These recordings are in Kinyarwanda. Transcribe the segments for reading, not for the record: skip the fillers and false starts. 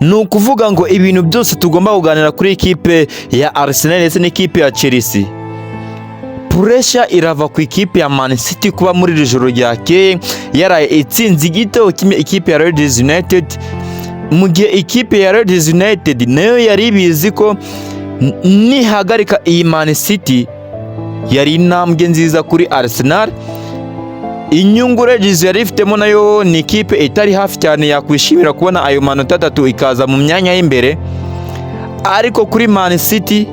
Ni ukuvuga ngo ibintu byose tugomba kuganira kuri ikipe ya Arsenal ndetse n'ikipe ya Chelsea, pressure irava ku ikipe ya Man City kuba muri iri joro ryakeye yaraye itsinze igitego kimwe ikipe ya Leeds United, mu gihe ikipe ya Leeds United nayo yari ibizi ko nihagarika iyi Man City yari intambwe nziza kuri Arsenal. Inyungu Leeds yari ifitemo nayo ni ikipe itari hafi cyane yakwishimira kubona ayo manota 3 ikaza mu myanya y'imbere, ariko kuri Man City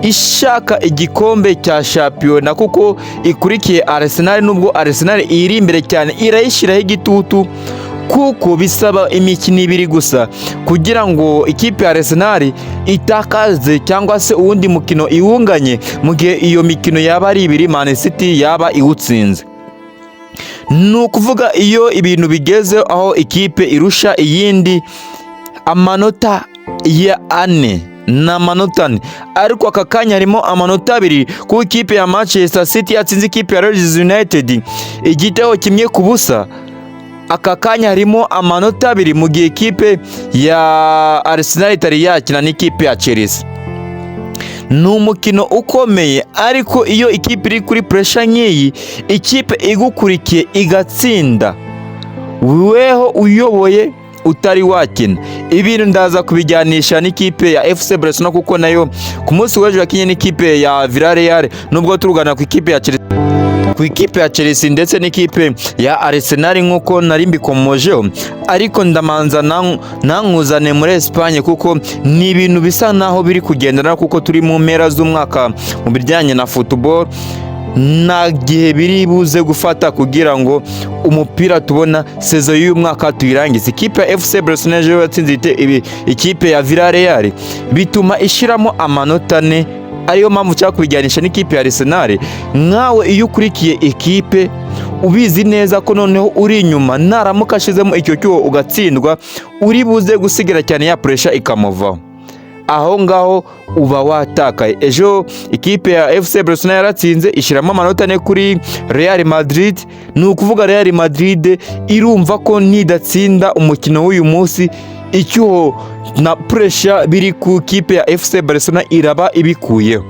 ishaka igikombe cya shampiyona kuko ikurikiye Arsenal, nubwo Arsenal iri imbere cyane irayishyiraho igitutu, kuko bisaba imikino 2 gusa kugira ngo ikipe ya Arsenal itakaze cyangwa se uwundi mukino iwunganye, mu gihe iyo mikino yaba ari 2 Man City yaba iwutsinze. Ni ukuvuga iyo ibintu bigeze aho ikipe irusha iyindi amanota ya 4, ni amanota 4, ariko aka kanya harimo amanota 2 kuko ikipe ya Manchester City yatsinze ikipe ya Leeds United igitego 1-0. Aka kanya harimo amanota 2 mu gihe ikipe ya Arsenal itari yakina n'ikipe ya Chelsea. Ni umukino ukomeye, ariko iyo ikipe iri kuri pressure nk'iyi, ikipe igukurikiye igatsinda weho uyoboye utari wakina, ibintu ndaza kubijyanisha n'ikipe ya FC Barcelona, kuko nayo ku munsi w'ejo yakinye n'ikipe ya Villarreal. Nubwo turugana ku ikipe ya Chelsea, ku ikipe ya Chelsea ndetse n'ikipe ya Arsenal nk'uko nari mbikomojeho, ariko ndamanza nankuzane muri Espagne, kuko ni ibintu bisa naho biri kugendana, kuko turi mu mpera z'umwaka mu bijyanye na football. Nta gihe biri buze gufata kugira ngo umupira tubona saison y'uyu mwaka tuyirangize. Ikipe ya FC Barcelona ejo yatsinze ikipe ya Villarreal, bituma ishyiramo amanota 4, ariyo mpamvu nshaka kubijyanisha n'ikipe ya Arsenal. Nkawe iyo ukurikiye ikipe ubizi neza ko noneho uri inyuma, naramuka ashizemo icyo cyuho ugatsindwa, uri buze gusigara cyane, ya pressure ikamuvaho, aho ngaho uba watakaye. Ejo ikipe ya FC Barcelona yaratsinze ishyiramo amanota 4 kuri Real Madrid. Ni ukuvuga Real Madrid irumva ko nidatsinda umukino w'uyu munsi, icyuho na pressure biri ku kipe ya FC Barcelona iraba ibikuyeho.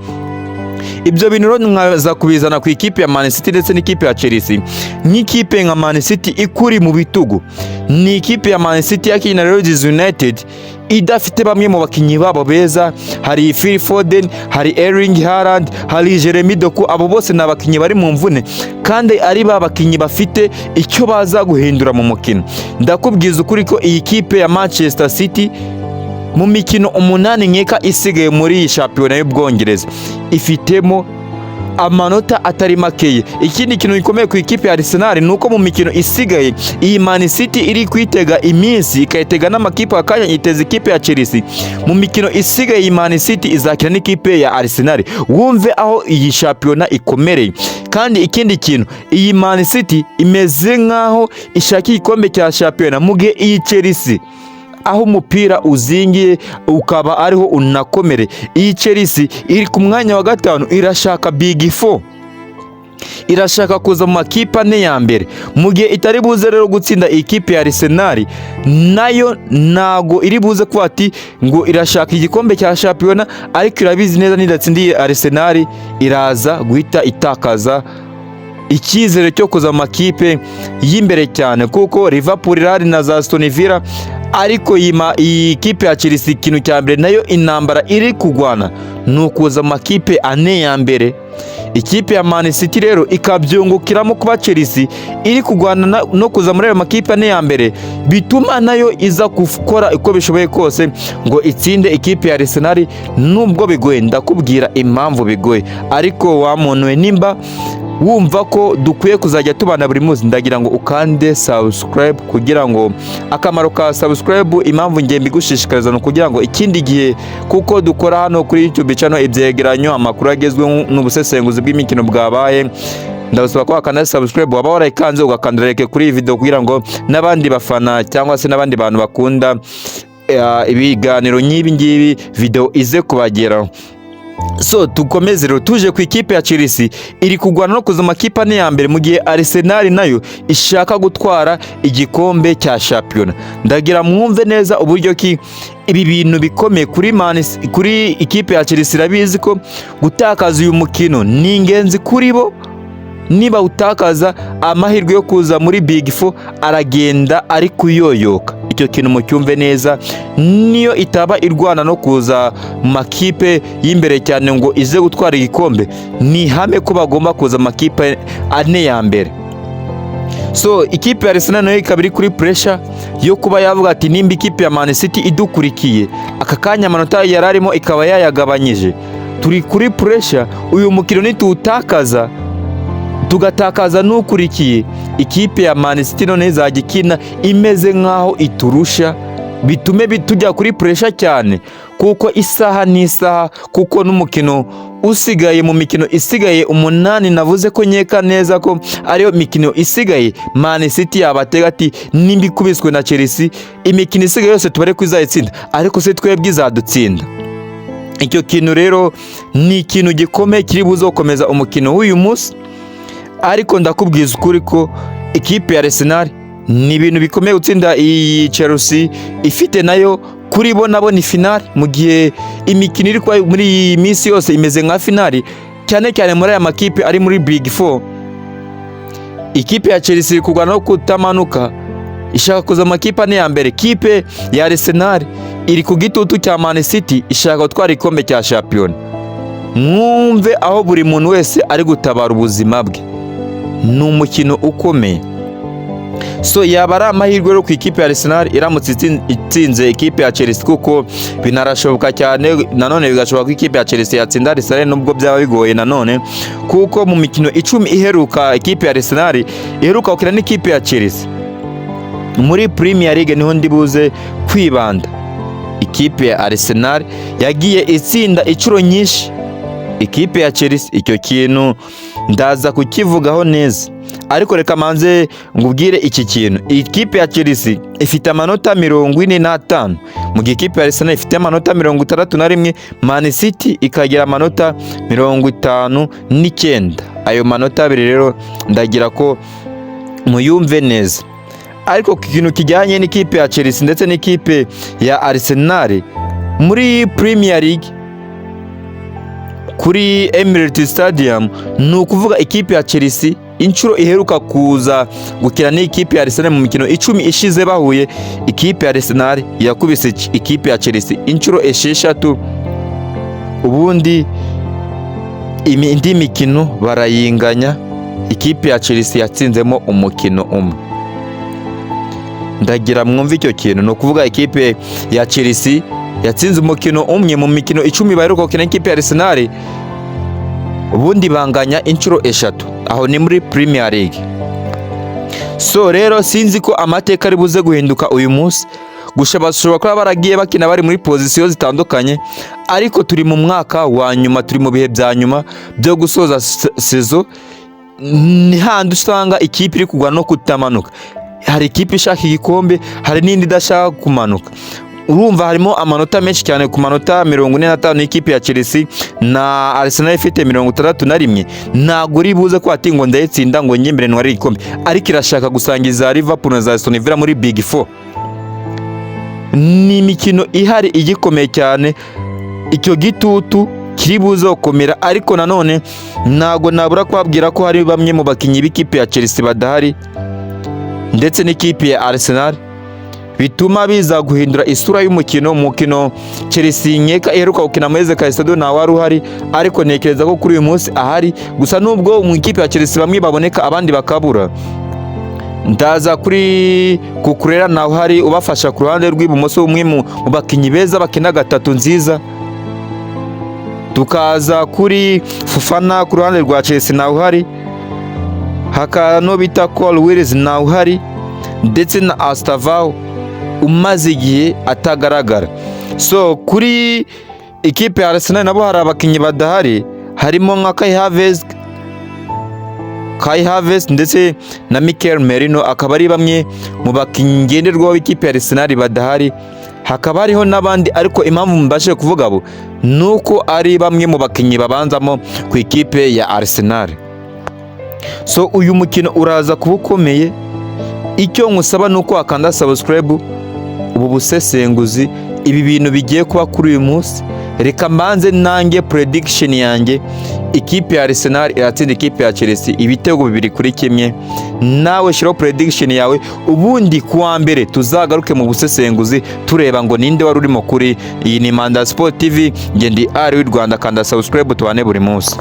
Ibyo bintu rero nkaza kubizana ku ikipe ya Man City ndetse n'ikipe ya Chelsea. Nk'ikipe nka Man City ikuri mu bitugu, ni ikipe ya Man City yakinnye na Leeds United idafite bamwe mu bakinnyi babo beza. Hari Phil Foden, hari Erling Haaland, hari Jeremy Doku, abo bose ni abakinnyi bari mu mvune kandi ari ba bakinnyi bafite icyo baza guhindura mu mukino. Ndakubwiza ukuri ko iyi kipe ya Manchester City mu mikino 8 nkeka isigaye muri iyi shampiyona y'Ubwongereza ifitemo amanota atari makeya. Ikindi kintu gikomeye ku ikipe ya Arsenal ni uko mu mikino isigaye iyi Man City iri kwitega iminsi, ikayitega n'amakipe, akanya iteza ikipe ya Chelsea. Mu mikino isigaye iyi Man City izakina n'ikipe ya Arsenal. Wumve aho iyi shampiyona ikomereye. Kandi ikindi kintu, iyi Man City imeze nk'aho ishaka igikombe cya shampiyona, mu gihe iyi Chelsea aho umupira uzingiye ukaba ariho unakomere. Iyi Chelsea iri ku mwanya wa 5, irashaka Big Four, irashaka kuza mu makipe 4 ya mbere. Mu gihe itari buze rero gutsinda iyi kipe ya Arsenal, nayo ntago iri buze kuba ati ngo irashaka igikombe cya shampiyona, ariko irabizi neza nidatsindiye Arsenal iraza guhita itakaza icyizere cyo kuza mu makipe y'imbere cyane, kuko Liverpool irahari na za Aston Villa. Ariko iyi kipe ya Chelsea, ikintu cya mbere nayo intambara iri kugwana ni ukuza mu makipe 4 ya mbere. Ikipe ya Man City rero ikabyungukiramo kuba Chelsea iri kurwana no kuza muri ayo makipe 4 ya mbere, bituma nayo iza gukora uko bishoboye kose ngo itsinde ikipe ya Arsenal, nubwo bigoye. Ndakubwira impamvu bigoye, ariko wa muntu we, nimba wumva ko dukwiye kuzajya tubana buri munsi, ndagira ngo ukande subscribe, kugira ngo akamaro ka subscribe, impamvu ngiye mbigushishikariza, ni ukugira ngo ikindi gihe, kuko dukora hano kuri YouTube channel ibyegeranyo, amakuru agezweho n'ubusesenguzi bw'imikino bwabaye, ndabasaba ko wakanda subscribe. Waba warayikanze, ugakanda like kuri iyi video, kugira ngo n'abandi bafana cyangwa se n'abandi bantu bakunda ibiganiro nk'ibi ngibi video ize kubageraho. So tukomeze rero, tuje ku ikipe ya Chelsea, iri kurwana no kuza amakipe ane ya mbere, mu gihe Arsenal nayo ishaka gutwara igikombe cya shampiyona. Ndagira mwumve neza uburyo ki ibi bintu bikomeye kuri Man, kuri ikipe ya Chelsea. Irabizi ko gutakaza uyu mukino ni ingenzi kuri bo. Niba utakaza, amahirwe yo kuza muri Big Four aragenda ari kuyoyoka. Icyo kintu mucyumve neza. Niyo itaba irwana no kuza mu makipe y'imbere cyane ngo ize gutwara igikombe, ni ihame ko bagomba kuza amakipe ane ya mbere. So ikipe ya Arsenal nayo ikaba iri kuri pressure yo kuba yavuga ati: "Nimba ikipe ya Man City idukurikiye aka kanya, amanota yari arimo ikaba yayagabanyije, turi kuri pressure. Uyu mukino nituwutakaza, tugatakaza n'ukurikiye, ikipe ya Man City none izajya ikina imeze nk'aho iturusha, bitume tujya kuri pressure cyane, kuko isaha n'isaha, kuko n'umukino usigaye mu mikino isigaye umunani navuze ko nkeka neza ko ariyo mikino isigaye, Man City yabatega ati: 'Nimba ikubiswe na Chelsea, imikino isigaye yose tubare ko izayitsinda, ariko se twebwe izadutsinda?'" Icyo kintu rero ni ikintu gikomeye kiri buze gukomeza umukino w'uyu munsi. Ariko ndakubwiza ukuri ko ikipe ya Arsenal ni ibintu bikomeye gutsinda iyi Chelsea ifite nayo, kuri bo nabo ni finale, mu gihe imikino iri kuba muri iyi minsi yose imeze nka finale, cyane cyane muri aya makipe ari muri Big Four. Ikipe ya Chelsea iri kurwana no kutamanuka, ishaka kuza amakipe ane ya mbere. Kipe ya Arsenal iri ku gitutu cya Man City, ishaka gutwara igikombe cya shampiyona. Mwumve aho buri muntu wese ari gutabara ubuzima bwe. Ni umukino ukomeye. So yaba ari amahirwe rero ku ikipe ya Arsenal iramutse itsinze ikipe ya Chelsea, kuko binarashoboka cyane. Nanone bigashoboka ko ikipe ya Chelsea yatsinda Arsenal, nubwo byaba bigoye nanone, kuko mu mikino 10 iheruka ikipe ya Arsenal iheruka gukina n'ikipe ya Chelsea muri Premier League, niho ndi buze kwibanda, ikipe ya Arsenal yagiye itsinda inshuro nyinshi ikipe ya Chelsea. Icyo kintu ndaza kukivugaho neza, ariko reka manze ngubwire iki kintu: ikipe ya Chelsea ifite amanota 45, mu gihe ikipe ya Arsenal ifite amanota 61, Man City ikagira amanota 59. Ayo manota abiri rero ndagira ko muyumve neza. Ariko ku kintu kijyanye n'ikipe ya Chelsea ndetse n'ikipe ya Arsenal muri Premier League kuri Emirates Stadium, ni ukuvuga ikipe ya Chelsea inshuro iheruka kuza gukina n'ikipe ya Arsenal mu mikino 10 ishize bahuye, ikipe ya Arsenal yakubise ikipe ya Chelsea inshuro esheshatu, ubundi indi mikino barayinganya. Ikipe ya Chelsea yatsinzemo umukino umwe. Ndagira mwumve icyo kintu. Ni ukuvuga ikipe ya Chelsea yatsinze umukino umwe mu mikino 10 baheruka gukina n'ikipe ya Arsenal, ubundi banganya inshuro eshatu. Aho ni muri Premier League. So rero sinzi ko amateka ari buze guhinduka uyu munsi, gusa bashobora kuba baragiye bakina bari muri position zitandukanye, ariko turi mu mwaka wa nyuma, turi mu bihe bya nyuma byo gusoza saison. Ni handi usanga ikipe iri kugwa no kutamanuka. Hari ikipe ishaka igikombe, hari n'indi idashaka kumanuka. Urumva harimo amanota menshi cyane. Ku manota 45 y'ikipe ya Chelsea na Arsenal ifite 61, ntabwo uri buze ko ati ngo ndayitsinda ngo njye imbere ntware igikombe, ariko irashaka gusangiza Liverpool na za Aston Villa muri Big Four. Ni imikino ihari igikomeye cyane, icyo gitutu kiri buze gukomera. Ariko nanone ntabwo nabura kubabwira ko hari bamwe mu bakinnyi b'ikipe ya Chelsea badahari ndetse n'ikipe ya Arsenal, bituma biza guhindura isura y'umukino. Umukino Chelsea nkeka iheruka gukina Moise Caicedo ntawe wari uhari, ariko ntekereza ko kuri uyu munsi ahari. Gusa nubwo mu ikipe ya Chelsea bamwe baboneka abandi bakabura, ndaza kuri Cucurella nawe uhari ubafasha ku ruhande rw'ibumoso, umwe mu bakinnyi beza bakina gatatu nziza. Tukaza kuri Fofana ku ruhande rwa Chelsea nawe uhari, hakaba no bita Cole Willis nawe uhari, ndetse na Estevao umaze igihe atagaragara. So kuri ikipe ya Arsenal nabo hari abakinnyi badahari, harimo nka Kai Havertz ndetse na Mikel Merino, akaba ari bamwe mu bakinnyi ngenderwaho b'ikipe ya Arsenal badahari. Hakaba hariho n'abandi, ariko impamvu mbashije kuvuga abo ni uko ari bamwe mu bakinnyi babanzamo ku ikipe ya Arsenal. So uyu mukino uraza kuba ukomeye. Icyo nkusaba ni uko wakanda subscribe. Ubu busesenguzi, ibi bintu bigiye kuba kuri uyu munsi, reka mbanze nange prediction yanjye: ikipe ya Arsenal iratsinda ikipe ya Chelsea ibitego 2-1. Nawe shyiraho prediction yawe, ubundi ku wa mbere tuzagaruke mu busesenguzi tureba ngo ninde wari urimo kuri. Iyi ni Manda Sport TV, nge ndi Ari w'i Rwanda. Kanda subscribe tubane buri munsi.